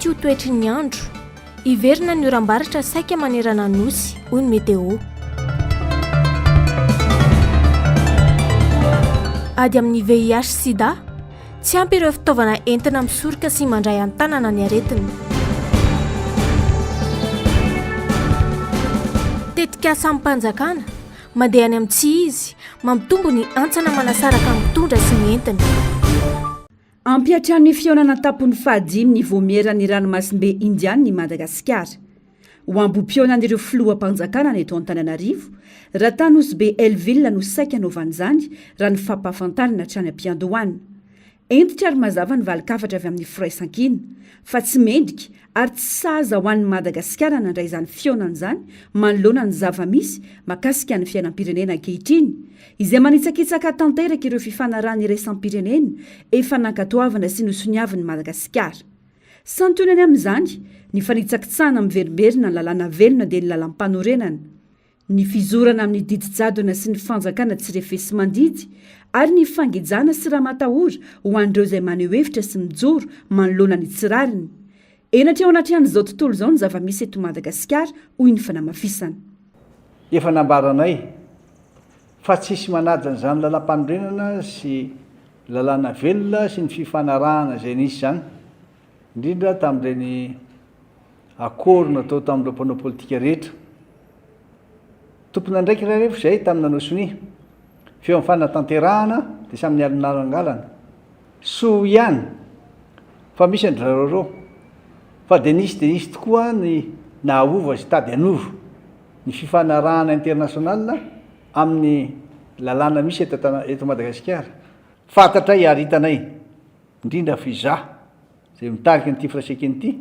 Mety ho toetry ny andro. Hiverina ny oram-baratra saika manerana ny Nosy, hoy ny Météo. Ady amin'ny VIH sida, tsy ampy ireo fitaovana entina misoroka sy mandray an-tanana ny aretina. Tetikasam-panjakana, mandeha any amin'ny tsy izy, mampitombo ny hantsana manasaraka ny mpitondra sy ny entiny. Hampiantrano ny fihaonana an-tampony fahadimy ny Vaomieran'ny Ranomasimbe Indianina i Madagasikara. Ho ambohi-pihaonan'ireo filoham-panjakana ny eto Antananarivo, raha tany Nosy-Be Hell-Ville no saika hanaovana izany, raha ny fampahafantarana hatrany am-piandohana. Hentitra ary mazava ny valin-kafatra avy amin'ny Firaisankina, fa tsy mendrika ary tsy sahaza ho an'i Madagasikara nandray izany fihaonana izany manoloana ny zava-misy makasika ny fiainam-pirenena ankehitriny, izay manitsakitsaka tanteraka ireo fifanarahana iraisam-pirenena efa nankatoavina sy nosoniavin'i Madagasikara. Santionany amin'izany ny fanitsakitsahana miverimberina ny lalàna velona dia ny lalàmpanorenana, ny fizorana amin'ny didy jadona sy ny fanjakana tsy refesi-mandidy ary ny fangejana sy ramatahora ho an'ireo izay maneho hevitra sy mijoro manoloana ny tsy rariny. Henatra eo anatrehan'izao tontolo izao ny zava-misy eto Madagasikara, hoy ny fanamafisana. Efa nambaranay fa tsisy manaja an'izany lalàmpanorenana sy lalàna velona sy ny fifanarahana izay nisy izany, indrindra tamin'ireny accord natao tamin'ireo mpanao politika rehetra. Tompon'andraikitra rehefa izay tamin'ny nanao sonia. Fa eo amin'ny fanatanterahana dia samy nialinalangalana. Soa ihany fa misy an-dry zareo ireo. Fa dia nisy dia nisy tokoa ny nahaova sy tady hanova ny fifanarahana international amin'ny lalàna misy eto eto Madagasikara. Fantatray ary hitanay, indrindra fa izaho izay mitarika an'ity firaisankina ity,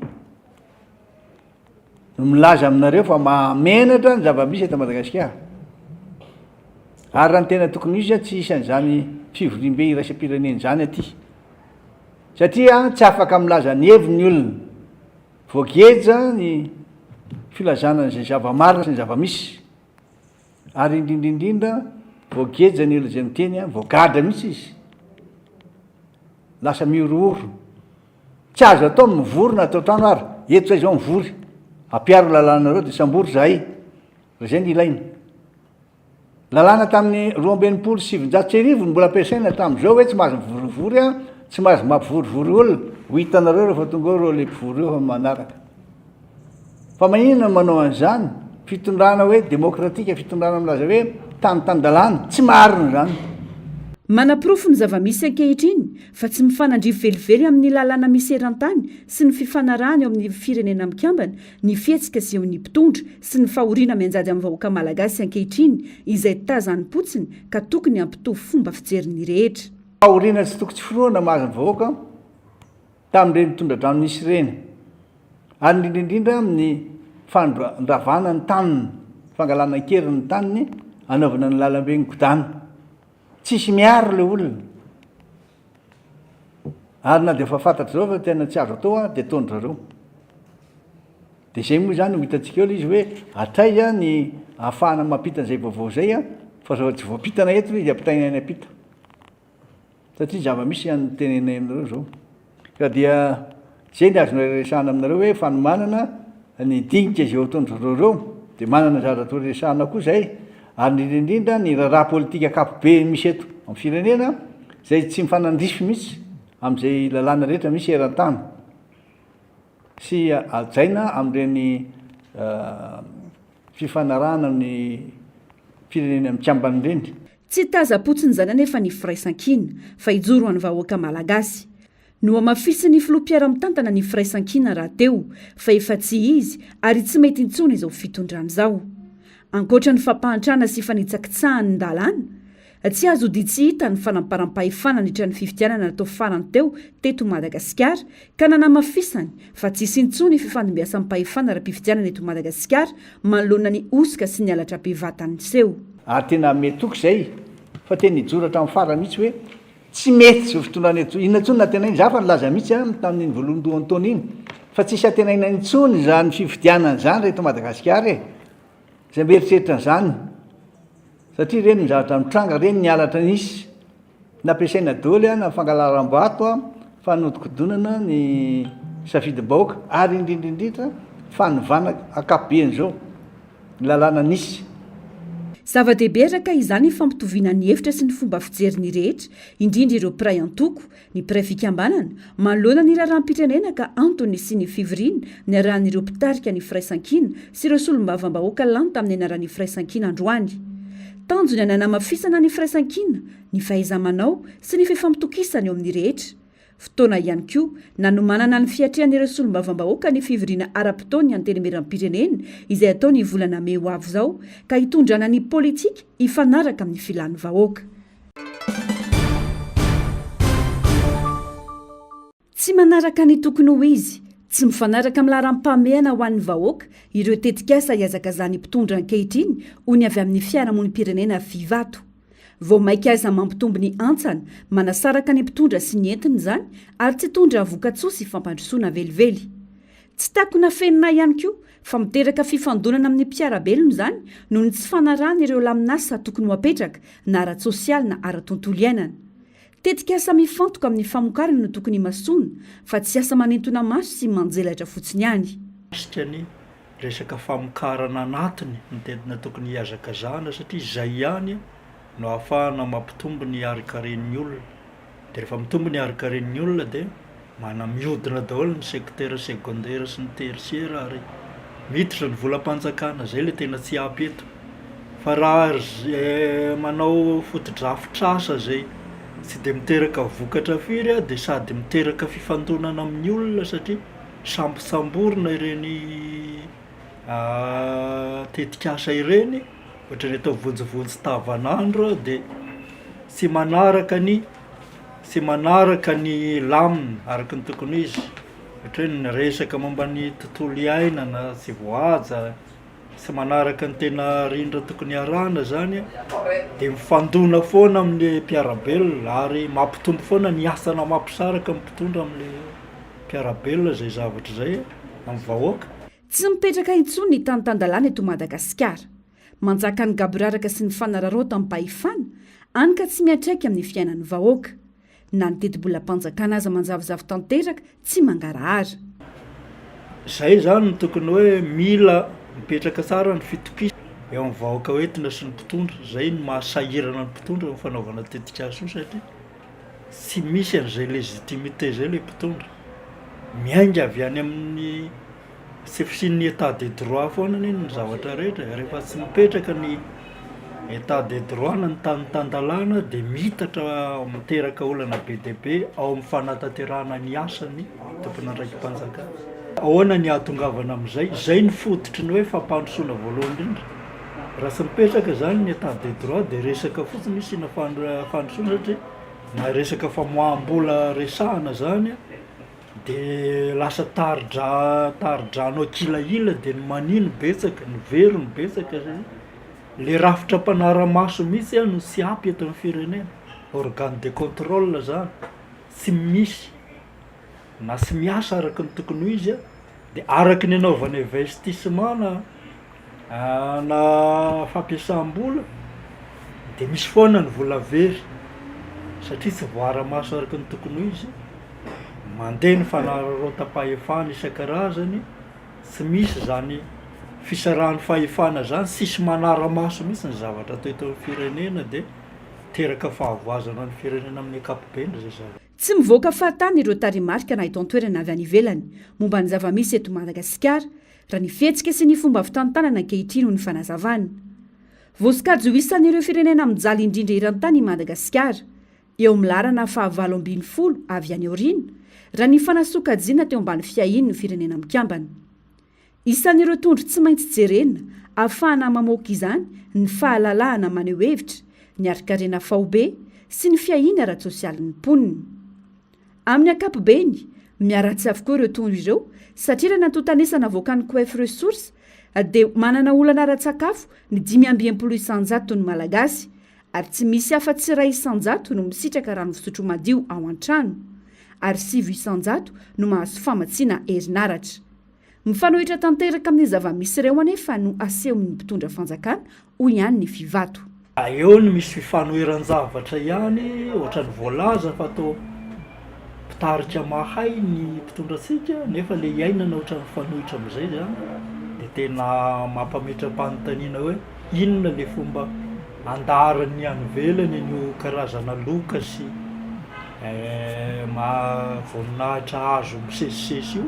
no milaza aminareo fa mahamenatra ny zava-misy eto Madagasikara. Ary raha ny tena tokony ho izy, tsy hisy an'izany fivoriambe iraisam-pirenena izany aty. Satria tsy afaka milaza ny heviny ny olona. Voageja ny filazana an'izay zava-marina sy ny zava-misy. Ary indrindra indrindra, voageja ny olona izay miteny, voagadra mihitsy izy. Lasa mihorohoro. Tsy azo atao ny mivory na ato an-trano ary. Eto zay izao mivory. Ampiaro ny lalànareo dia sambory zahay. Raha izay no ilaina. Lalàna tamin'ny 1962 no mbola ampiasaina hatramin'izao hoe tsy mahazo mivorivory an, tsy mahazo mampivorivory olona. Ho hitanareo rehefa tonga eo ireo le mpivory ireo fa manaraka. Fa maninona no manao an'izany? Fitondrana hoe demokratika, fitondrana milaza hoe tany tan-dalàna. Tsy marina izany. Manaporofo ny zava-misy ankehitriny fa tsy mifanandrify velively amin'ny lalàna misy eran-tany sy ny fifanarahana eo amin'ny Firenena Mikambana ny fihetsika asehon'ny mpitondra sy ny fahoriana mianjady amin'ny vahoaka malagasy ankehitriny izay tazanim-potsiny ka tokony hampitovy fomba fijery ny rehetra. Fahoriana tsy toko tsy forohana mahazo ny vahoaka tamin'ireny tondra-drano nisy ireny ary indrindra indrindra amin'ny fandravana ny taniny, fangalana an-keriny ny taniny hanaovana ny lalambe migodàna. Tsisy miaro ilay olona. Ary na dia efa fantatr'izao fa tena tsy azo atao dia ataon-dry zareo. Dia izay moa izany ho hitantsika eo ilay izy hoe hatraiza ny ahafahana mampita an'izay vaovao izay fa rehefa tsy voampitana eto ilay izy ampitaina any am-pita. Satria zava-misy ihany ny tenenay aminareo izao. Ka dia izay ny azonay resahana aminareo hoe fanomanana ny dinika izay ho ataon-dry zareo ireo, dia manana zavatra ho resahana koa izay, ary indrindra indrindra ny raharaha politika ankapobeny misy eto amin'ny firenena izay tsy mifanandrify mihitsy amin'izay lalàna rehetra misy eran-tany sy hajaina amin'ireny fifanarahana amin'ny firenena mikambana ireny. Tsy tazam-potsiny izany anefa ny firaisankina, fa hijoro ho an'ny vahoaka malagasy. Nohamafisin'ny filoha mpiara-mitantana ny firaisankina rahateo, fa efa tsy izy ary tsy mety intsony izao fitondrana izao. Ankoatra ny fampahantrana sy fanitsakitsahany ny lalàna, tsy azo odian tsy hita ny fanamparam-pahefana nandritra ny fifidianana natao farany teo teto Madagasikara ka nanamafisany fa tsy hisy intsony fifandimbiasam-pahefana ara-pifidianana eto Madagasikara manoloana ny hosoka sy ny halatra bevata niseho. Ary tena mety tokoa izay fa tena hijoro hatramin'ny farany mihitsy hoe tsy mety izao fitondrana eto izao. Inona intsony no antenaina? Izaho efa nilaza mihitsy an, tamin'iny voalohandohan'ny taona iny fa tsisy antenaina intsony izany fifidianana izany raha eto Madagasikara e! Izay mieritreritra an'izany satria ireny ny zavatra mitranga, ireny ny halatra nisy. Nampiasaina daholo an, na fangalaram-bato an, fanodikodonana ny. safidim-bahoaka ary indrindra indrindra fanovana ankapobeny izao ny lalàna nisy. Zava-dehibe araka izany ny fampitoviana ny hevitra sy ny fomba fijery ny rehetra, indrindra ireo mpiray antoko, ny mpiray fikambanana, manoloana ny raharaham-pirenena ka antony nisian'ny fivoriana niarahan'ireo mpitarika ny firaisankina sy ireo solombavambahoaka lany tamin'ny anaran'ny firaisankina androany. Tanjona ny hanamafisana ny firaisankina, ny fahaiza-manao sy ny fifampitokisana eo amin'ny rehetra. Fotoana ihany koa nanomanana ny fiatrehan'ireo solombavambahoaka ny fivoriana ara-potoan'ny Antenimierampirenena izay hatao ny volana mey ho avy izao ka hitondrana ny politika hifanaraka amin'ny filan'ny vahoaka. Tsy manaraka ny tokony ho izy, tsy mifanaraka amin'ny laharam-pahamehana ho an'ny vahoaka ireo tetikasa ihazakazahan'ny mpitondra ankehitriny, hoy ny avy amin'ny fiarahamonim-pirenena Vivato. Vao mainka aza mampitombo ny hantsana, manasaraka ny mpitondra sy ny entiny izany ary tsy hitondra vokatsoa sy fampandrosoana velively. Tsy takona afenina ihany koa fa miteraka fifandonana amin'ny mpiara-belona izany noho ny tsy fanarahana ireo lamin'asa tokony ho apetraka na ara-tsosialy na ara-tontolo iainana. Tetikasa mifantoka amin'ny famokarana no tokony himasoana fa tsy asa manintona maso sy manjelatra fotsiny ihany. Mikasika ny resaka famokarana anatiny no tena tokony hihazakazahana satria izay ihany no ahafahana mampitombo ny harinkaren'ny olona. Dia rehefa mitombo ny harinkaren'ny olona dia mana mihodina daholo ny secteur secondaire sy ny tertiaire ary miditra ny volam-panjakana, izay ilay tena tsy ampy eto. Fa raha manao fotodrafitrasa izay tsy dia miteraka vokatra firy dia sady miteraka fifandonana amin'ny olona satria sambosamborina ireny tetikasa ireny, ohatran'ny atao vonjivonjy tavanandro dia tsy manaraka ny tsy manaraka ny lamina araka ny tokony ho izy, ohatra hoe ny resaka momba ny tontolo iainana tsy voahaja, tsy manaraka ny tena rindra tokony arahana zany dia mifandona foana amin'ny mpiara-belona ary mampitombo foana ny hasana mampisaraka ny mpitondra amin'le mpiara-belona izay zavatra izay amin'ny vahoaka. Tsy mipetraka intsony ny tany tan-dalàna eto Madagasikara. Manjaka ny gaboraraka sy ny fanararaotam-pahefana, any ka tsy miantraika amin'ny fiainan'ny vahoaka. Na ny tetibolam-panjakana aza manjavozavo tanteraka, tsy mangarahara. Izay izany no tokony hoe mila mipetraka tsara ny fitokisana eo amin'ny vahoaka hoentina sy ny mpitondra. Izay no maha sahirana ny mpitondra amin'ny fanaovana tetikasa io satria tsy misy an'izay légitimité izay ilay mpitondra. Miainga avy any amin'ny tsy fisian'ny état de droit foana anie ny zavatra rehetra e, rehefa tsy mipetraka ny état de droit na ny tany tan-dalàna dia miitatra miteraka olana be dia be ao amin'ny fanatanterahana ny asan'ny tompon'andraiki-panjakana. Ahoana ny hahatongavana amin'izay? Izay no fototry ny hoe fampandrosoana voalohany indrindra. Raha tsy mipetraka izany ny état de droit dia resaka fotsiny isiana fandrosoana satria na resaka famoaham-bola resahana izany De lasa tari-dra tari-drano ankilahila de ny mania no betsaka, ny very no betsaka zay, le rafitra mpanara-maso mihitsy no tsy ampy eto amin'ny firenena, organe de contrôle zany tsy misy na tsy miasa araka ny tokony ho izy a, de araky ny anaovana investissement na Na fampiasam-bola dia misy foana ny vola very satria tsy voaara-maso araka ny tokony ho izy, mandeha ny fanararaotam-pahefana isan-karazany, tsy misy izany fisarahan'ny fahefana izany, tsisy manara-maso mihitsy ny zavatra atao eto amin'ny firenena dia miteraka fahavoazana ny firenena amin'ny ankapobeny izay zavatra. Tsy mivoaka fahatany ireo tarehimarika na eto an-toerana avy any ivelany momba ny zava-misy eto Madagasikara Raha ny fihetsika sy ny fomba fitantanana ankehitriny hoy ny fanazavany. Voasokajy ho isan'ireo firenena mijaly indrindra eran-tany i Madagasikara, eo amin'ny laharana fahavalo 18 avy any aoriana, raha ny fanasokajiana teo ambany fiahian'ny Firenena Mikambana. Isan'ireo tondro tsy maintsy jerena ahafahana mamoaka izany ny fahalalahana maneho hevitra, ny harinkarena faobe sy ny fiahiana ara-tsosialin'ny mponina. Amin'ny ankapobeny, miharatsy avokoa ireo tondro ireo satria raha ny antontan'isa navoakan'ny Coef Ressources dia manana olana ara-tsakafo ny 65 isanjaton'ny Malagasy ary tsy misy afa-tsy 1% no misitraka rano fisotro madio ao an-trano ary 9% no mahazo famatsiana herinaratra. Mifanohitra tanteraka amin'ny zava-misy ireo anefa no asehon'ny mpitondra fanjakana, hoy ihany ny Fivato. Eo no misy fifanoheran-javatra ihany, ohatran'ny voalaza fa toa. mpitarika mahay ny mpitondra antsika nefa le iainana ohatran'ny mifanohitra amin'izay zany de tena mampametra-panontaniana hoe inona le fomba andaharan'ny any ivelany an'io karazana loka sy maha voninahitra azo misesisesy io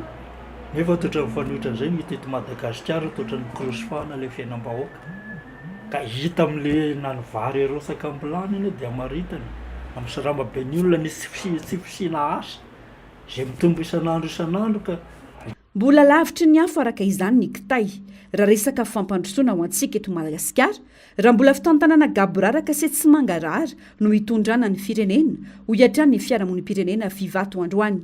nefa toa ohatran'ny mifanohitra amin'izay ny hita eto Madagasikara toa ohatran'ny mikorosofana le fiainam-bahoaka. Ka hita amin'le na ny vary arotsaka am-bilany anie dia amaritana amin'ny saramba-ben'ny olona ny tsy fisiana asa izay mitombo isan'andro isan'andro ka. Mbola lavitry ny afo araka izany ny kitay raha resaka fampandrosoana ho antsika eto Madagasikara, raha mbola fitantanana gaboraraka sy tsy mangarahara no hitondrana ny firenena, hoy hatrany ny fiarahamonim-pirenena Fivato androany.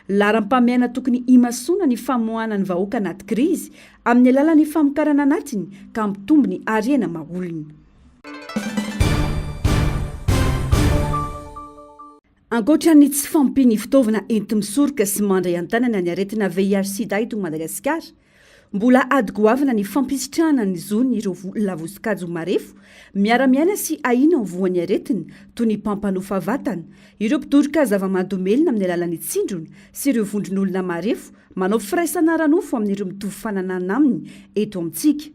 Laharam-pahamehana tokony himasoana ny famoahana ny vahoaka anaty krizy amin'ny alalan'ny famokarana anatiny ka hampitombo ny harena maha olona. Ankoatra ny tsy fahampian'ny fitaovana enti-misoroka sy mandray an-tanana ny aretina VIH-Sida eto Madagasikara, Mbola ady goavana ny fampisitrahana ny zon'ireo olona voasokajy ho marefo, miara-miaina sy ahiana ho voan'ny aretina, toy ny mpampanofa vatana, ireo mpidoroka zava-mahadomelina amin'ny alalan'ny tsindrona sy ireo vondron'olona marefo manao firaisana ara-nofo amin'ireo mitovy fananahana aminy eto amintsika.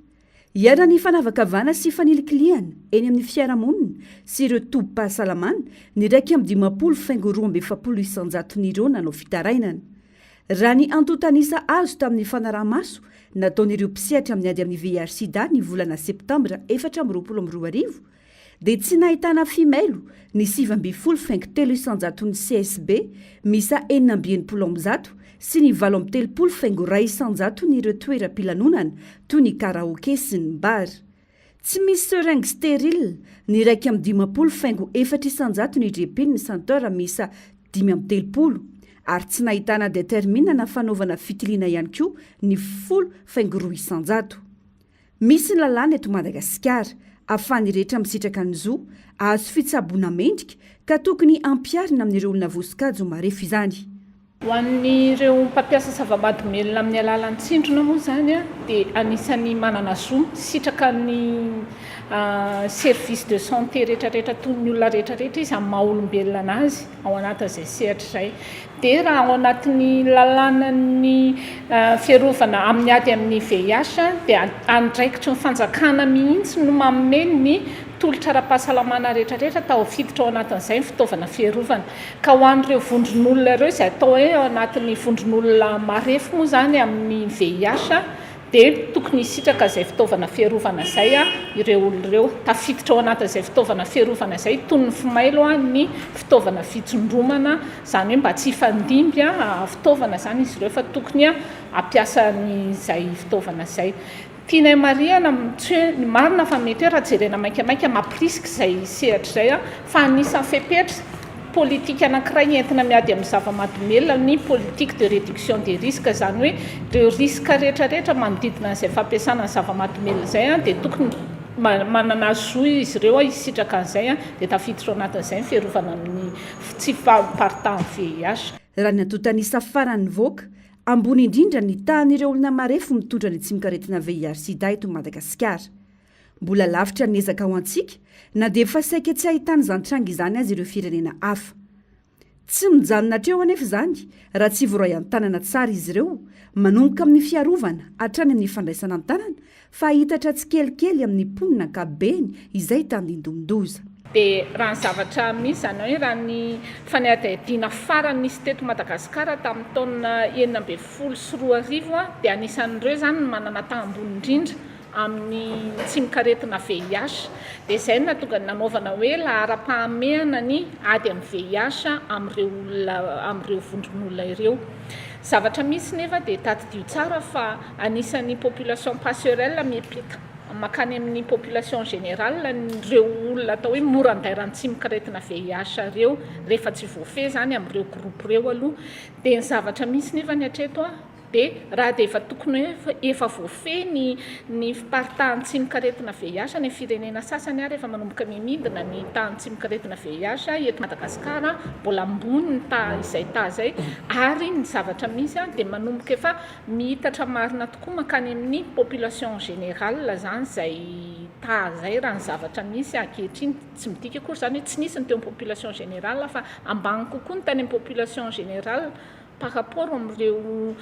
Iharan'ny fanavakavahana sy fanilikilihana eny amin'ny fiarahamonina sy ireo tobim-pahasalamana ny 51 faingo 42 isan-jaton'ireo nanao fitarainana. Raha ny antontan'isa azo tamin'ny fanaraha-maso nataon'ireo mpisehatra amin'ny ady amin'ny VIH-Sida ny volana septambra 2024 dia tsy nahitana fimailo ny 19 faingo telo isan-jaton'ny CSB miisa 166 sy ny 38 faingo iray isan-jaton'ireo toeram-pilanonana toy ny karaoke sy ny bar. Tsy misy seringue stérile ny 51 faingo efatra isan-jato ny Drepin Center miisa 35 ary tsy nahitana determine na fanaovana fitiliana ihany koa ny folo faingo roa isan-jato. Misy ny lalàna eto Madagasikara ahafahan'ny rehetra misitraka ny zo hahazo fitsaboana mendrika ka tokony hampiharina amin'ireo olona voasokajy ho marefo izany. Ho an'ireo mpampiasa zava-mahadomelina amin'ny alalan'ny tsindrona moa izany dia anisan'ny manana zo misitraka ny service de santé rehetrarehetra toy ny olona rehetrarehetra izy amin'ny maha olombelona anazy ao anatin'izay sehatra izay. Dia raha ao anatin'ny lalànan'ny fiarovana amin'ny ady amin'ny VIH dia andraikitry ny fanjakana mihitsy no manome ny tolotra ara-pahasalamana rehetrarehetra tafiditra ao anatin'izay ny fitaovana fiarovana. Ka ho an'ireo vondron'olona ireo izay atao hoe ao anatin'ny vondron'olona marefo moa izany amin'ny VIH dia tokony hisitraka izay fitaovana fiarovana izay ireo olona ireo. Tafiditra ao anatin'izay fitaovana fiarovana izay toy ny fimailo ny fitaovana fitsindromana, izany hoe mba tsy hifandimby fitaovana izany izy ireo fa tokony hampiasa an'izay fitaovana izay. Tianay marihana, tsy hoe, ny marina fa mety hoe raha jerena maikamaika mampirisika izay sehatra izay fa anisan'ny fepetra politika anankiray entina miady amin'ny zava-mahadomelina ny politique de réduction des risques, izany hoe ireo risques rehetrarehetra manodidina an'izay fampiasana ny zava-mahadomelina izay dia tokony manana zo izy ireo hisitraka an'izay dia tafiditra ao anatin'izay ny fiarovana amin'ny tsy fahaparitahan'ny VIH. Raha ny antontan'isa farany nivoaka, Ambony indrindra ny tahan'ireo olona marefo mitondra ny tsimokaretina VIH-Sida eto Madagasikara. Mbola lavitra ny ezaka ho antsika na dia efa saika tsy ahitana izany tranga izany aza ireo firenena hafa. Tsy mijanona hatreo anefa izany raha tsy voaray an-tanana tsara izy ireo, manomboka amin'ny fiarovana hatrany amin'ny fandraisana an-tanana fa hitatra tsikelikely amin'ny mponina ankapobeny izay tandindomin-doza. Dia raha ny zavatra misy, izany hoe raha ny fanadihadiana farany nisy teto Madagasikara tamin'ny taona 2016 dia anisan'ireo izany ny manana taha ambony indrindra amin'ny tsimokaretina VIH. Dia izay no nahatonga ny nanaovana hoe laharam-pahamehana ny ady amin'ny VIH amin'ireo olona, amin'ireo vondron'olona ireo. Zavatra misy nefa dia tadidio tsara fa Anisan'ny population passerelle miampita mankany amin'ny population générale ireo olona atao hoe mora andairan'ny tsimokaretina VIH ireo rehefa tsy voafehy izany amin'ireo groupe ireo aloha. Dia ny zavatra misy nefany hatreto. Dia raha dia efa tokony hoe efa voafehy ny ny fiparitahan'ny tsimokaretina VIH any amin'ny firenena sasany ary efa manomboka miha-midina ny tahan'ny tsimokaretina VIH eto Madagasikara, mbola ambony ny taha izay taha izay ary ny zavatra misy dia manomboka efa miitatra marina tokoa mankany amin'ny population générale izany izay taha izay raha ny zavatra misy ankehitriny. Tsy midika akory izany hoe tsy nisy ny teo amin'ny population générale fa ambany kokoa ny tany amin'ny population générale. par rapport amin'ireo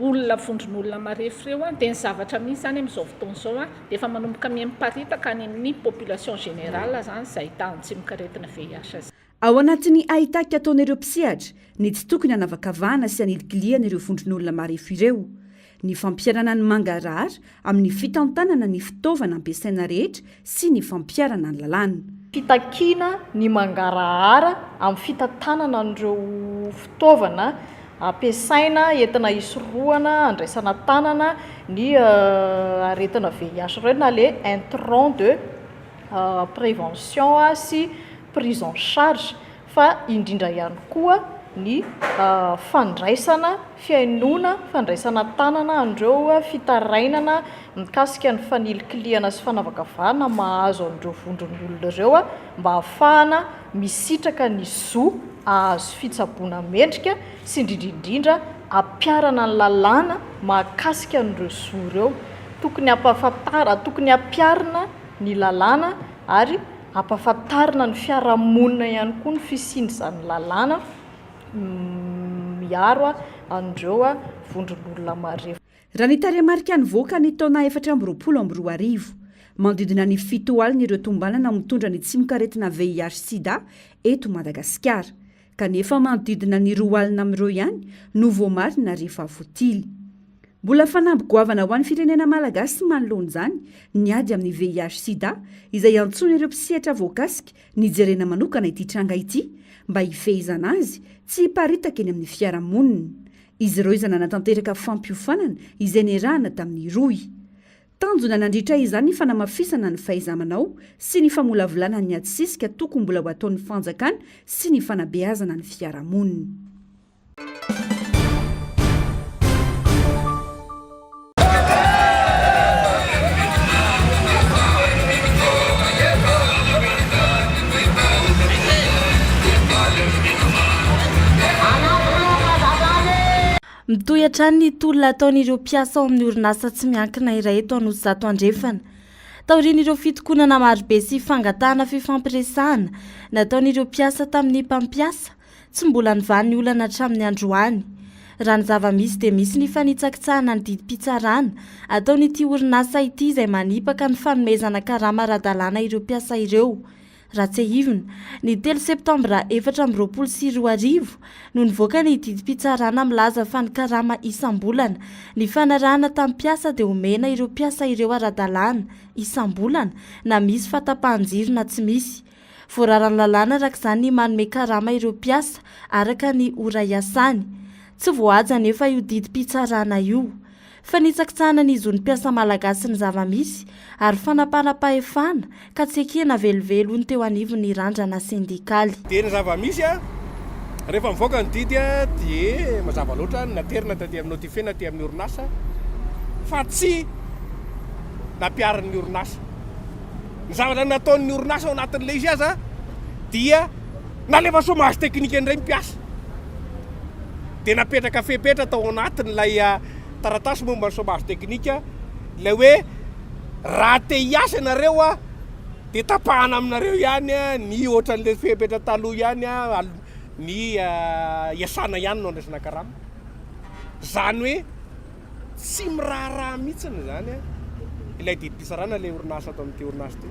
olona vondron'olona marefo ireo dia ny zavatra misy izany amin'izao fotoana izao dia efa manomboka miha miparitaka any amin'ny population générale izany izay tahan'ny tsimokaretina VIH izay. Ao anatin'ny haitaky ataon'ireo mpisehatra ny tsy tokony hanavakavahana sy hanilikilihana ireo vondron'olona marefo ireo. Ny fampiharana ny mangarahara amin'ny fitantanana ny fitaovana ampiasaina rehetra sy ny fampiharana ny lalàna. Fitakiana ny mangarahara amin'ny fitantanana an'ireo fitaovana ampiasaina entina hisorohana, handraisana an-tanana ny aretina VIH ireo na ilay intrant de prévention sy prise en charge. fa indrindra ihany koa ny fandraisana fihainoana, fandraisana an-tanana an'ireo fitarainana mikasika ny fanilikilihana sy fanavakavahana mahazo an'ireo vondron'olona ireo mba hahafahana misitraka ny zo hahazo fitsaboana mendrika sy indrindra indrindra hampiharana ny lalàna mahakasika an'ireo zo ireo. Tokony hampahafantara, tokony hampiharina ny lalàna ary Ampahafantarina ny fiarahamonina ihany koa ny fisian'izany lalàna miaro an'ireo vondron'olona marefo. Raha ny tarehimarika nivoaka ny taona 2024, manodidina ny 70 ireo tombanana mitondra ny tsimokaretina VIH-Sida eto Madagasikara. Kanefa manodidina ny 20 amin'ireo ihany no voamarina rehefa voatily. Mbola fanamby goavana ho an'ny firenena malagasy manoloana izany ny ady amin'ny VIH-Sida izay antsoin'ireo mpisehatra voakasika nijerena manokana ity tranga ity mba hifehezana azy tsy hiparitaka eny amin'ny fiarahamonina. Izy ireo izay nanatanteraka fampiofanana izay niarahana tamin'ny rohy. Tanjona nandritra izany ny fanamafisana ny fahaiza-manao sy ny famolavolana ny ady sisika tokony mbola ho ataon'ny fanjakana sy ny fanabeazana ny fiarahamonina. Mitohy hatrany ny tolona ataon'ireo mpiasa ao amin'ny orinasa tsy miankina iray eto Anosizato Andrefana. Taorian'ireo fitokonana marobe sy fangatahana fifampiresahana nataon'ireo mpiasa tamin'ny mpampiasa, tsy mbola nivaha ny olana hatramin'ny androany. Raha ny zava-misy dia misy ny fanitsakitsahana ny didim-pitsarana ataon'ity orinasa ity izay manipaka ny fanomezana karama ara-dalàna ireo mpiasa ireo. Raha tsiahivina, ny telo septambra 2024 no nivoaka ny didim-pitsarana milaza fa ny karama isam-bolana nifanarahana tamin'ny mpiasa dia omena ireo mpiasa ireo ara-dalàna isam-bolana na misy fahatapahan-jiro na tsy misy. Voararan'ny lalàna araka izany ny manome karama ireo mpiasa araka ny ora iasany. Tsy voahaja anefa io didim-pitsarana io. Fanitsakitsahana ny zon'ny mpiasa malagasy ny zava-misy ary fanaparam-pahefana ka tsy ekena velively hoy ny teo anivon'ny randrana sendikaly. Dia ny zava-misy a, rehefa mivoaka ny didy a, dia mazava loatra ny naterina taty amin'ny notifier-na aty amin'ny orinasa fa tsy nampiharin'ny orinasa. Ny zavatra nataon'ny orinasa ao anatin'ilay izy aza dia nalefa chômage technique indray ny mpiasa. Dia napetraka fepetra tao anatin'ilay taratasy momba ny chômage technique ilay hoe raha te hiasa ianareo a dia tapahana aminareo ihany ny ohatran'ilay fepetra taloha ihany ny iasana ihany no andraisana karama. Izany hoe Tsy miraharaha mihitsiny izany ilay didim-pitsarana ilay orinasa ato amin'ity orinasa ity.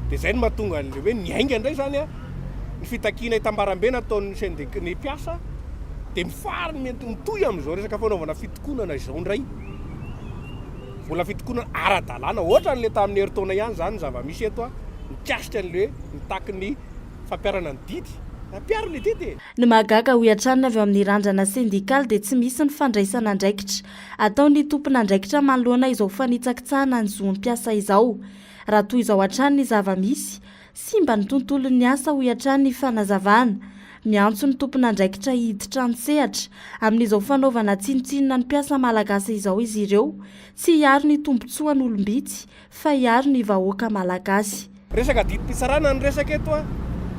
Dia izay no mahatonga an'ilay hoe niainga indray izany ny fitakiana itambarambe nataon'ny syndic ny mpiasa dia mifariny mety mitohy amin'izao resaka fanaovana fitokonana izao indray. Mbola fitokonana ara-dalàna ohatran'ilay tamin'ny herintaona ihany izany ny zava-misy eto mikasika an'ilay hoe mitaky ny fampiharana ny didy. Ampiharina ny didy e! Ny mahagaga hoy hatrany ny avy ao amin'ny randrana sendikaly dia tsy misy ny fandraisana andraikitra ataon'ny tompon'andraikitra manoloana izao fanitsakitsahana ny zon'ny mpiasa izao. Raha toy izao hatrany ny zava-misy, simba ny tontolon'ny asa hoy hatrany ny fanazavana. Miantso ny tompon'andraikitra hiditra an-tsehatra amin'izao fanaovana tsinontsinona ny mpiasa malagasy izao izy ireo, tsy hiaro ny tombontsoan'olom-bitsy fa hiaro ny vahoaka malagasy. Resaka didim-pitsarana ny resaka eto a!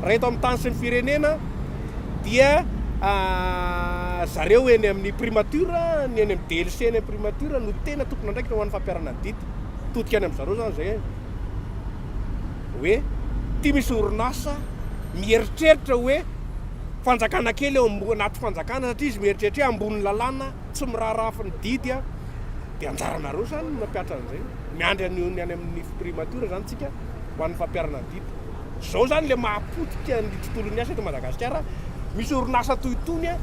Raha eto amin'ny tany sy ny firenena dia zareo eny amin'ny primature, ny eny amin'ny DLC eny amin'ny primature no tena tompon'andraikitra ho an'ny fampiharana ny didy. Mitodika any amin-dry zareo izany izay hoe ity misy orinasa mieritreritra hoe fanjakana kely eo anaty fanjakana satria izy mieritreritra hoe ambonin'ny lalàna, tsy miraharaha ny didy dia anjaranareo izany ny mampihatra an'izay. Miandry an'io ny any amin'ny primature izany tsika ho an'ny fampiharana ny didy. Izao izany ilay mahapotika ny tontolon'ny asa eto Madagasikara, misy orinasa toy itony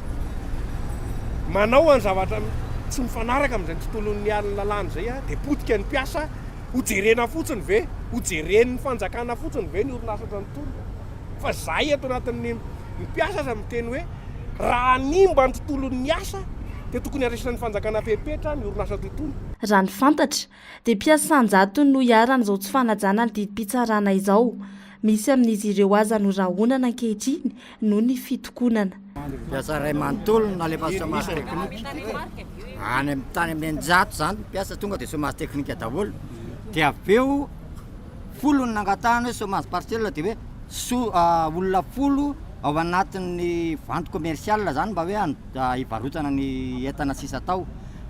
manao any zavatra tsy mifanaraka amin'izay tontolon'ny lalàna izay dia potika ny mpiasa, ho jerena fotsiny ve? Ho jeren'ny fanjakana fotsiny ve ny orinasa ohatran'itony? Fa izahay eto anatin'ny ny mpiasa aza miteny hoe raha hanimba ny tontolon'ny asa dia tokony handraisan'ny fanjakana fepetra ny orinasa toy itony. Raha ny fantatra dia mpiasa an-jatony no iharan'izao tsy fanajana ny didim-pitsarana izao. Misy amin'izy ireo aza no rahonana ankehitriny noho ny fitokonana. Mpiasa iray manontolo no nalefa chômage technique. Any amin'ny tany amin'ny 600 izany mpiasa tonga dia chômage technique daholo. Dia avy eo folo no nangatahana hoe chômage partiel dia hoe so olona folo ao anatin'ny vente commerciale izany mba hoe hivarotana ny entana sisa tao.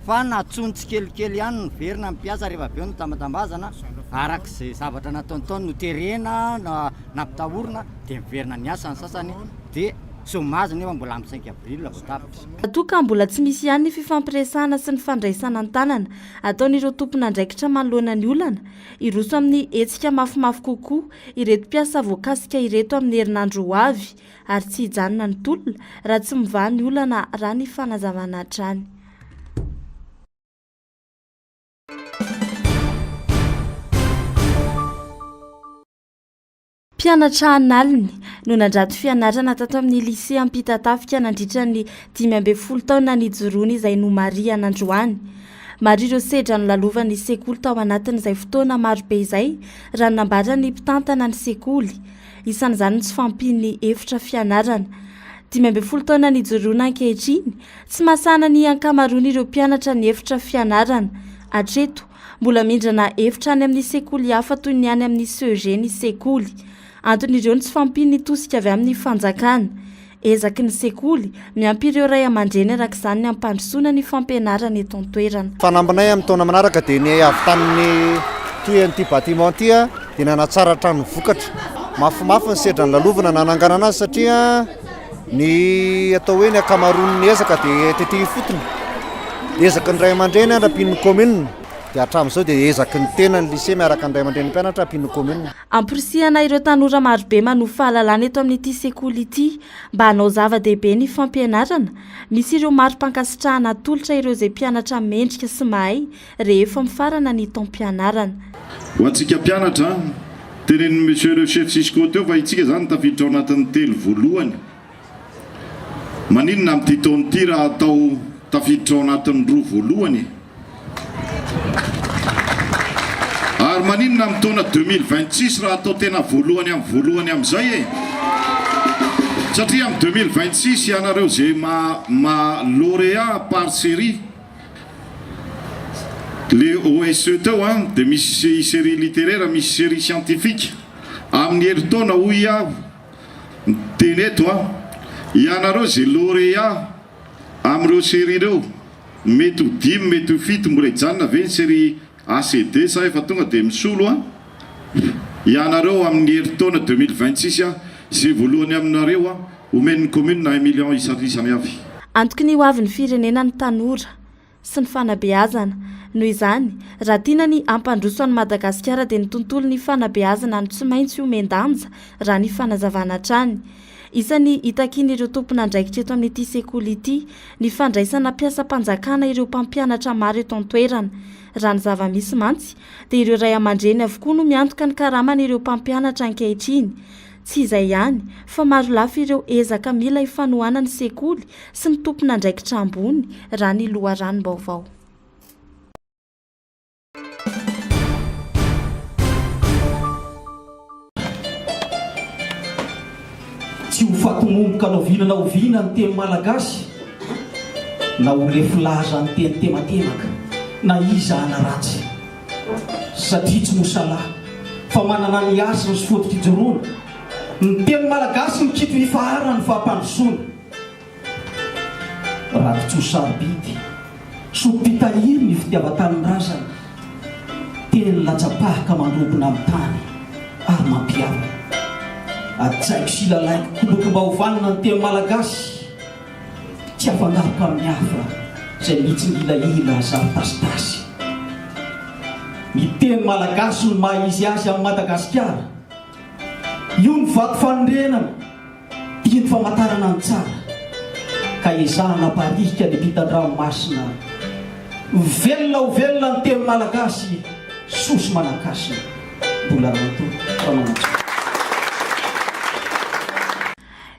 Fa nantsoiny tsikelikely ihany niverina ny mpiasa rehefa avy eo notambatambazana araka izay zavatra nataony tao noterena na nampitahorina dia niverina niasa ny sasany dia chômage nefa mbola amin'ny cinq avril vao tapitra. Raha toa ka mbola tsy misy ihany ny fifampiresahana sy ny fandraisana an-tanana ataon'ireo tompon'andraikitra manoloana ny olana, hiroso amin'ny hetsika mafimafy kokoa ireto mpiasa voakasika ireto amin'ny herinandro ho avy ary tsy hijanona ny tolona raha tsy mivaha ny olana raha ny fanazavana hatrany. Mpianatra an'aliny no nandrato fianarana tato amin'ny Lycée Ampitatafika nandritra ny 15 taona nijoroany izay nomarihana androany. Maro ireo sedra nolalovan'ny sekoly tao anatin'izay fotoana marobe izay raha ny nambaran'ny mpitantana ny sekoly. Isan'izany ny tsy fahampian'ny efitra fianarana. 15 taona nijoroana ankehitriny, tsy mahasahana ny ankamaroan'ireo mpianatra ny efitra fianarana. Hatreto, mbola mindrana efitra any amin'ny sekoly hafa toy ny any amin'ny CEG ny sekoly. Anton'ireo ny tsy fahampian'ny tosika avy amin'ny fanjakana. Ezaky ny sekoly, miampy ireo ray aman-dreny araka izany ny hampandrosoana ny fampianarana eto an-toerana. Fanambinay amin'ny taona manaraka dia ny avy tamin'ny toy an'ity bâtiment ity dia nanatsara hatrany ny vokatra. Mafimafy ny sedra nolalovana nananganana azy satria ny atao hoe ny ankamaroan'ny ezaka dia tety ifotony. Ezaky ny ray aman-dreny nampian'ny commune dia hatramin'izao dia ezaky ny tenan'ny lycée miaraka ny ray aman-drenin'ny mpianatra ampian'ny commune. Amporisihana ireo tanora marobe manovo fahalalana eto amin'ity sekoly ity mba hanao zava-dehibe ny fampianarana. Misy ireo mari-pankasitrahana atolotra ireo izay mpianatra mendrika sy mahay rehefa mifarana ny taom-pianarana. Ho antsika mpianatra, tenenin'i Monsieur le Chef Cisco teo fa itsika izany tafiditra ao anatin'ny telo voalohany. Maninona amin'ity taona ity raha atao tafiditra ao anatin'ny roa voalohany e? Ary maninona amin'ny taona 2026 raha atao tena voalohany amin'ny voalohany amin'izay e? Satria amin'ny 2026 ianareo izay ma ma lauréat par série le OSE teo an, dia misy série littéraire, misy série scientifique, amin'ny herintaona hoy aho miteny eto an, ianareo izay lauréat amin'ireo série ireo, Mety ho dimy mety ho fito mbola hijanona ve ny série A C D sa efa tonga dia misolo an? Ianareo amin'ny herintaona 2026 an, izay voalohany aminareo an, omen'ny commune un million isan'isany avy. Antoky ny hoavin'ny firenena ny tanora sy ny fanabeazana. Noho izany, raha tiana ny hampandroso an'i Madagasikara dia ny tontolon'ny fanabeazana no tsy maintsy omen-danja raha ny fanazavana hatrany. Isan'ny itakian'ireo tompon'andraikitra eto amin'ity sekoly ity ny fandraisana mpiasam-panjakana ireo mpampianatra maro eto an-toerana. Raha ny zava-misy mantsy dia ireo ray aman-dreny avokoa no miantoka ny karaman'ireo mpampianatra ankehitriny. Tsy izay ihany fa maro lafy ireo ezaka mila ifanohanan'ny sekoly sy ny tompon'andraikitra ambony raha ny loharanom-baovao. Tsy ho faty momboka na oviana na oviana ny teny malagasy, na ho lefy laza ny teny tematemaka, na iza hanaratsy. Satria tsy mosalahy, fa manana ny hasiny sy foto-pijoroana. Ny teny malagasy no kitro ifaharan'ny fampandrosoana. Rakitsoa sarobidy, soa mpitahiry ny fitiavan-tanindrazana, teny latsa-pahaka mandrobona amin'ny tany ary mampihavana. Hajaiko sy lalaiko koloky mba ho vanona ny teny malagasy, tsy afangaroka amin'ny hafa izay mitsingilahila zary tasitasy. Ny teny malagasy no maha izy azy amin'i Madagasikara. Io ny vato fanorenana. Tia ny famantarana ny tsara ka ezahana aparihika ny ampitan-dranomasina. Velona ho velona ny teny malagasy soa sy manan-kasina. Mbola Ranto Ramanantsoa.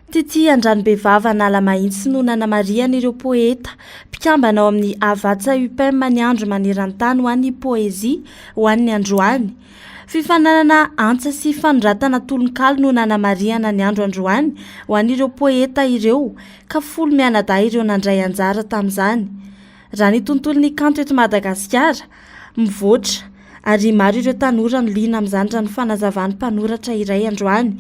Tity Andranobevava Analamahitsy no nanamarihan'ireo poeta mpikambana ao amin'ny Havatsa Upem ny andro maneran-tany ho an'ny poezia ho an'ny androany. Fifaninanana antsa sy fanoratana tononkalo no nanamarihana ny andro androany ho an'ireo poeta ireo ka folo mianadahy ireo nandray anjara tamin'izany. Raha ny tontolon'ny kanto eto Madagasikara, mivoatra ary maro ireo tanora no liana amin'izany raha ny fanazavan'ny mpanoratra iray androany.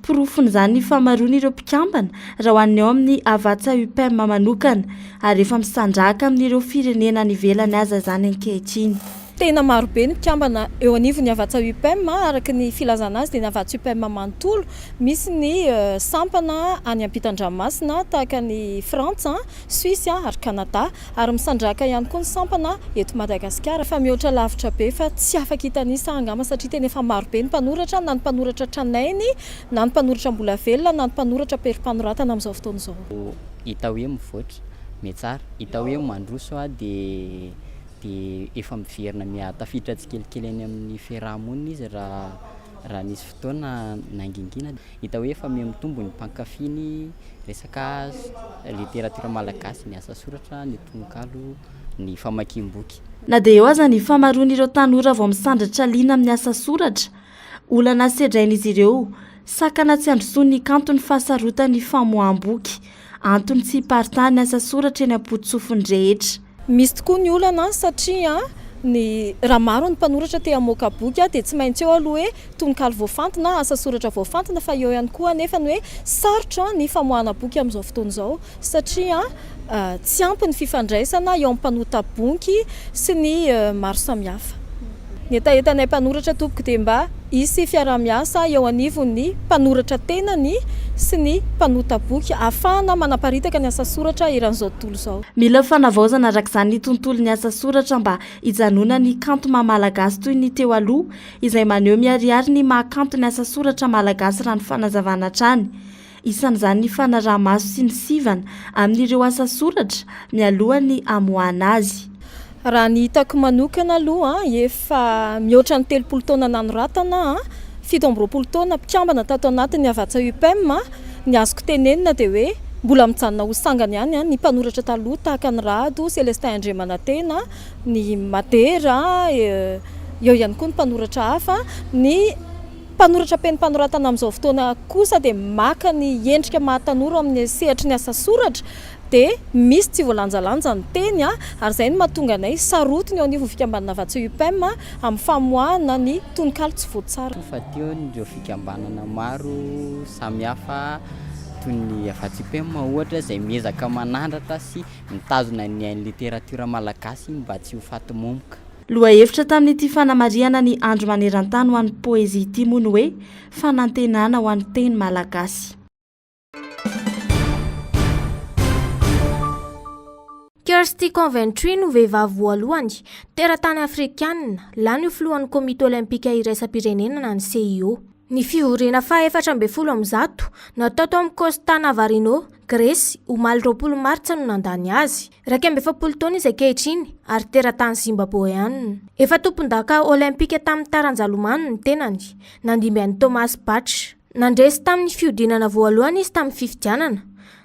Porofon'izany ny famaroan'ireo mpikambana raha ho an'ny ao amin'ny Havatsa Upem manokana ary efa misandrahaka amin'ireo firenena any ivelany aza izany ankehitriny. Tena maro be ny mpikambana eo anivon'ny Havatsa Upem, araka ny filazana azy dia ny Havatsa Upem manontolo. Misy ny sampana any ampitan-dranomasina tahaka an'i Frantsa, Suisse ary Canada. Ary misandrahaka ihany koa ny sampana eto Madagasikara. Efa mihoatra lavitra be fa tsy afaka hitanisa angamba satria tena efa maro be ny mpanoratra, na ny mpanoratra tranainy, na ny mpanoratra mbola velona, na ny mpanoratra am-perim-panoratana amin'izao fotoana izao. Hita hoe mivoatra, mihatsara. Hita hoe mandroso dia dia efa miverina miha-tafiditra tsikelikely any amin'ny fiaraha-monina izy raha raha nisy fotoana nangingina. Hita hoe efa miha-mitombo ny mpankafy ny resaka literatiora malagasy, ny asa soratra, ny tononkalo, ny famakiam-boky. Na dia eo aza ny famaroan'ireo tanora vao misandratra liana amin'ny asa soratra, olana sedrain'izy ireo, sakana tsy handrosoan'ny kanto ny fahasarotan'ny famoaham-boky, antony tsy hiparitahan'ny asa soratra eny am-pototsofin'ny rehetra. Misy tokoa ny olana satria ny raha maro ny mpanoratra te hamoaka boky dia tsy maintsy eo aloha hoe tononkalo voafantina, asa soratra voafantina fa eo ihany koa anefa ny hoe sarotra ny famoahana boky amin'izao fotoana izao satria tsy ampy ny fifandraisana eo amin'ny mpanota bonky sy ny maro samihafa. Ny hetahetanay mpanoratra tompoko dia mba hisy fiaraha-miasa eo anivon'ny mpanoratra tenany sy ny mpanota boky ahafahana manaparitaka ny asa soratra eran'izao tontolo izao. Mila fanavaozana araka izany ny tontolon'ny asa soratra mba hijanonan'ny kanto maha malagasy toy ny teo aloha izay maneho miharihary ny maha kanto ny asa soratra malagasy raha ny fanazavana hatrany. Isan'izany ny fanaraha-maso sy ny sivana amin'ireo asa soratra mialohan'ny hamoahana azy. Raha ny hitako manokana aloha, efa mihoatra ny 30 taona nanoratana aho, 27 taona mpikambana tato anatin'ny Havatsa Upem, ny azoko tenenina dia hoe mbola mijanona ho sangany ihany ny mpanoratra taloha tahaka an'i Rado, Celestin Andriamanantena, ny Madera, eo ihany koa ny mpanoratra hafa, ny. Mpanoratra am-penim-panoratana amin'izao fotoana kosa dia maka ny endrika maha tanora ao amin'ny sehatry ny asa soratra dia misy tsy voalanjalanja ny teny ary izay no mahatonga anay sarotiny eo anivon'ny fikambanana Havatsa Upem amin'ny famoahana ny tononkalo tsy voatsara. Fa teo ireo fikambanana maro samihafa toy ny Havatsa Upem ohatra izay miezaka manandratra sy mitazona ny ain'ny literatiora malagasy mba tsy ho faty momoka. Lohahevitra tamin'ity fanamarihana ny Andro maneran-tany ho an'ny poezia ity moa ny hoe Fanantenana ho an'ny teny malagasy. Kirsty Coventry no vehivavy voalohany, teratany afrikanina, lany ho filohan'ny Komity Olympika Iraisam-pirenena na ny CIO. Ny fivoriana faha 114, natao tao amin'ny Costa Navarino, Gresy, omaly 20 martsa no nandany azy. 41 taona izy ankehitriny ary teratany Zimbaboeana. Efa tompondaka Olympika tamin'ny taranja lomano ny tenany, nandimby an'i Thomas Bach. Nandresy tamin'ny fihodinana voalohany izy tamin'ny fifidianana.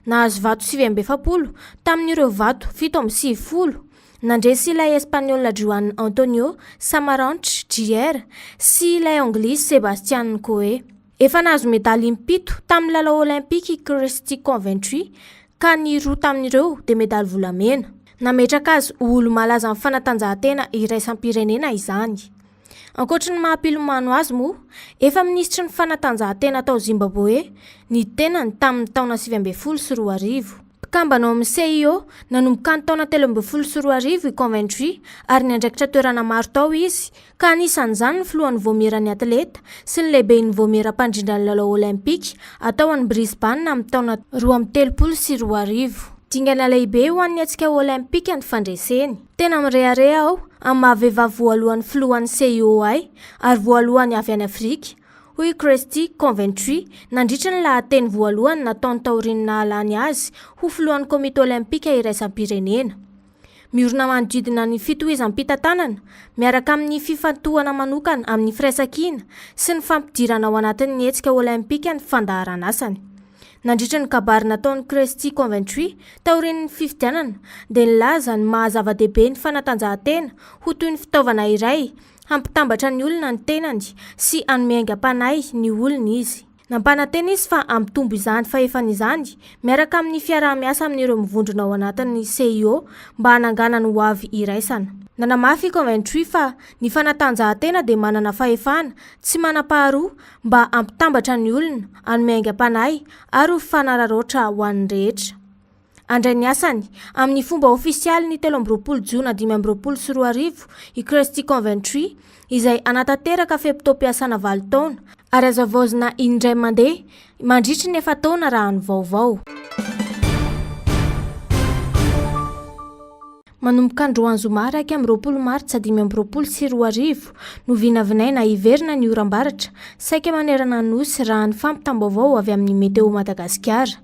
Nahazo vato 49 tamin'ireo vato 97 Nandresy ilay Espaniola Juan Antonio Samaranch, JR, sy ilay Anglisy Sebastian Coe. Efa nahazo medaly im-pito tamin'ny lalao Olympika i Kirsty Coventry ka ny roa tamin'ireo dia medaly volamena. Nametraka azy ho olo-malaza amin'ny fanatanjahantena iraisam-pirenena izany. Ankoatry ny maha mpilomano azy moa, efa minisitry ny fanatanjahantena tao Zimbaboe ny tenany tamin'ny taona 2019. Mpikambana ao amin'ny CIO nanomboka ny taona 2013 i Coventry ary niandraikitra toerana maro tao izy ka anisan'izany ny filohan'ny Vaomieran'ny atleta sy ny lehiben'ny Vaomiera mpandrindra ny lalao Olympika atao any Brisbane amin'ny taona 2032. Dingana lehibe ho an'ny hetsika Olympika ny fandreseny. Tena mirehareha aho amin'ny maha vehivavy voalohany filohan'ny CIO ahy ary voalohany avy any Afrika, hoy i Kirsty Coventry nandritra ny lahateny voalohany nataony taorian'ny nahalany azy ho filohan'ny Komity Olympika Iraisam-pirenena. Miorina manodidina ny fitohizam-pitantanana, miaraka amin'ny fifantohana manokana amin'ny firaisankina sy ny fampidirana ao anatin'ny hetsika Olympika ny fandaharanasany. Nandritra ny kabary nataon'i Kirsty Coventry taorian'ny fifidianana dia nilaza ny maha zava-dehibe ny fanatanjahantena ho toy ny fitaovana iray hampitambatra ny olona ny tenany sy hanome aingam-panahy ny olona izy. Nampanantena izy fa hampitombo izany fahefana izany miaraka amin'ny fiaraha-miasa amin'ireo mivondrona ao anatin'ny CIO mba hananganany ho avy iraisana. Nanamafy i Coventry fa ny fanatanjahantena dia manana fahefana tsy manam-paharoa mba hampitambatra ny olona, hanome aingam-panahy ary ho fanararaotra ho an'ny rehetra. Handray ny asany, amin'ny fomba ofisialy ny 23 jona 2025 i Kirsty Coventry, izay hanatanteraka fe-potoam-piasana valo taona, ary azo havaozina indray mandeha mandritry ny efa-taona raha ny vaovao. Manomboka androany zoma 21 martsa 2025 no vinavinaina hiverina ny oram-baratra saika manerana ny Nosy raha ny fampitam-baovao avy amin'ny Météo Madagasikara.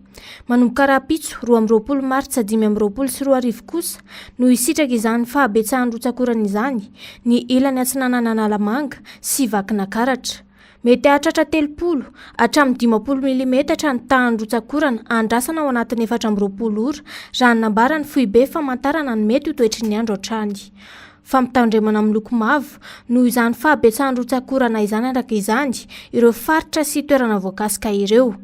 Manomboka rahampitso 22 martsa 2025 kosa no hisitraka izany fahabetsahan'ny rotsak'orana izany ny ilany atsinanan'Analamanga sy Vakinakaratra. Mety hahatratra 30 hatramin'ny 50 milimetatra ny tahan'ny rotsak'orana andrasana ao anatin'ny 24 ora, raha ny nambaran'ny foibe famantarana ny mety ho toetry ny andro hatrany. Fampitandremana miloko mavo noho izany fahabetsahan'ny rotsak'orana izany araka izany ireo faritra sy toerana voakasika ireo.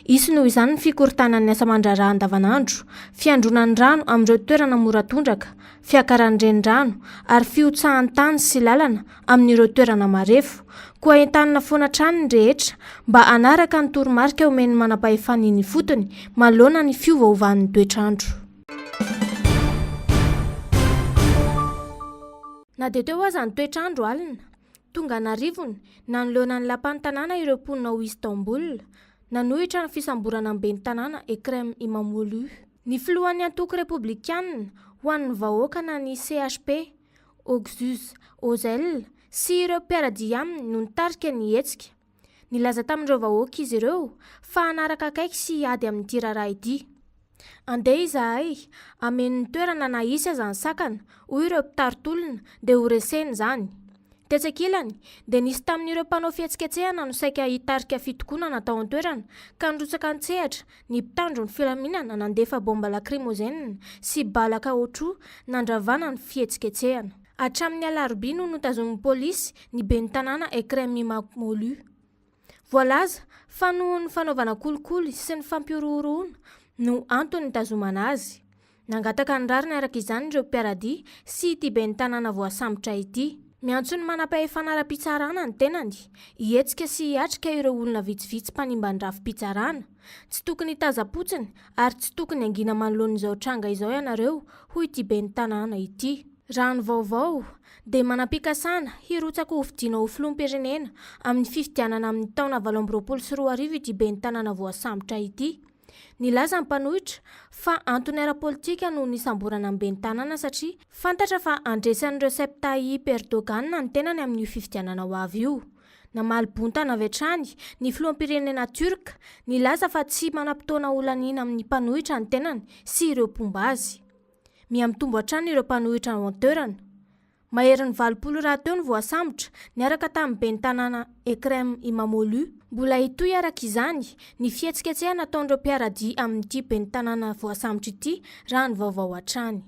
Hisy noho izany ny fikorontanan'ny asa aman-draharaha andavanandro, fiandronan'ny rano amin'ireo toerana mora tondraka, fiakaran'ny renirano ary fihotsahan'ny tany sy lalana amin'ireo toerana marefo. Koa entanina foana hatrany ny rehetra mba hanaraka ny toromarika omen'ny manampahefana eny ifotony manoloana ny fiovaovan'ny toetr'andro. Na dia teo aza ny toetr'andro alina, tonga an'arivony nanoloana ny lapan'ny tanàna ireo mponina ao Istanbul, nanohitra ny fisamborana ny ben'ny tanàna Ekrem Imamoglu. Ny filohan'ny antoko Repoblikanina ho an'ny vahoaka na ny CHP, Ogzuz Ozel sy ireo mpiara-dia aminy no nitarika ny hetsika. Nilaza tamin'ireo vahoaka izy ireo fa hanaraka akaiky sy hiady amin'ity raharaha ity. Andeha izahay hameno ny toerana na hisy aza ny sakana, hoy ireo mpitari-tolona, dia ho resena izany. Tetsy ankilany, dia nisy tamin'ireo mpanao fihetsiketsehana no saika hitarika fitokonana tao an-toerana ka nirotsaka an-tsehatra ny mpitandro ny filaminana nandefa baomba lakrimôzenina sy bala kaotroa nandravana ny fihetsiketsehana. Hatramin'ny alarobia no notazomin'ny polisy ny ben'ny tanàna Ekrem Imamoglu. Voalaza fa noho ny fanaovana kolikoly sy ny fampihorohoroana no antony nitazomana azy. Nangataka ny rariny araka izany ireo mpiara-dia sy ity ben'ny tanàna voasambotra ity. Miantso ny manam-pahefana ara-pitsarana ny tenany, hihetsika sy hiatrika ireo olona vitsivitsy mpanimba ny rafi-pitsarana. Tsy tokony hitazam-potsiny ary tsy tokony hangina manoloana izao tranga izao ianareo, hoy ity ben'ny tanàna ity. Raha ny vaovao, dia manam-pikasana hirotsaka hofidiana ho filoham-pirenena amin'ny fifidianana amin'ny taona 2028 ity ben'ny tanàna voasambotra ity. Nilaza ny mpanohitra fa antony ara-politika no nisamborana ny ben'ny tanàna satria fantatra fa handresy an'i Recep Tayyip Erdogan ny tenany amin'io fifidianana ho avy io. Namaly bontana avy hatrany ny filoham-pirenena Turc nilaza fa tsy manam-potoana holaniana amin'ny mpanohitra ny tenany sy ireo mpomba azy. Miha-mitombo hatrany ireo mpanohitra ao an-toerana. Maherin'ny 80 rahateo no voasambotra niaraka tamin'ny ben'ny tanàna Ekrem Imamoglu. Mbola hitohy araka izany ny fihetsiketsehana ataon'ireo mpiara-dia amin'ity ben'ny tanàna voasambotra ity raha ny vaovao hatrany.